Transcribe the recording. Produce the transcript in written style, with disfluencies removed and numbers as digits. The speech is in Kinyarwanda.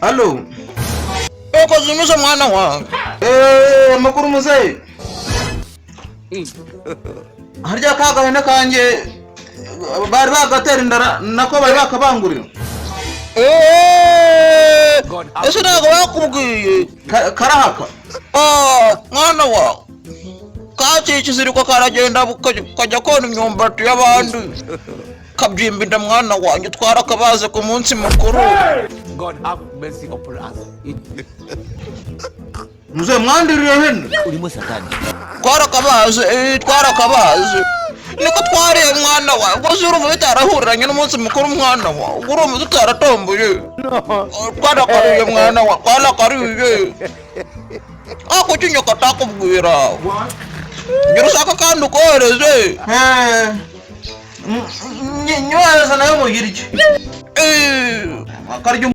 Allo. Uko zimeze, mwana wanjye? Eee, amakuru, muzehe? Harya ka gahene kanjye bari bagatera indara, nako bari bakabangurira? Eee, ese ntabwo bakubwiye? Karahaka. Ah, mwana wawe kaciye ikiziriko, karagenda kajya kona imyumbati y'abandi, kabyimba inda. Mwana wanjye, twarakabaze ku munsi mukuru. God have mercy upon us. Muzehe, mwandiriye hene? Urimo Satani. Twarakabaze, twarakabaze, niko twariye, mwana wawe. Ubwo se urumva bitarahuriranye n'umunsi mukuru, mwana wawe? Ubwo urumva tutaratomboye? Twarakariye, mwana wawe, twarakariye. Ako kinyoko atakubwira, gira ushaka kandi ukohereze. Nyohereza nayo muyirye. Akarya.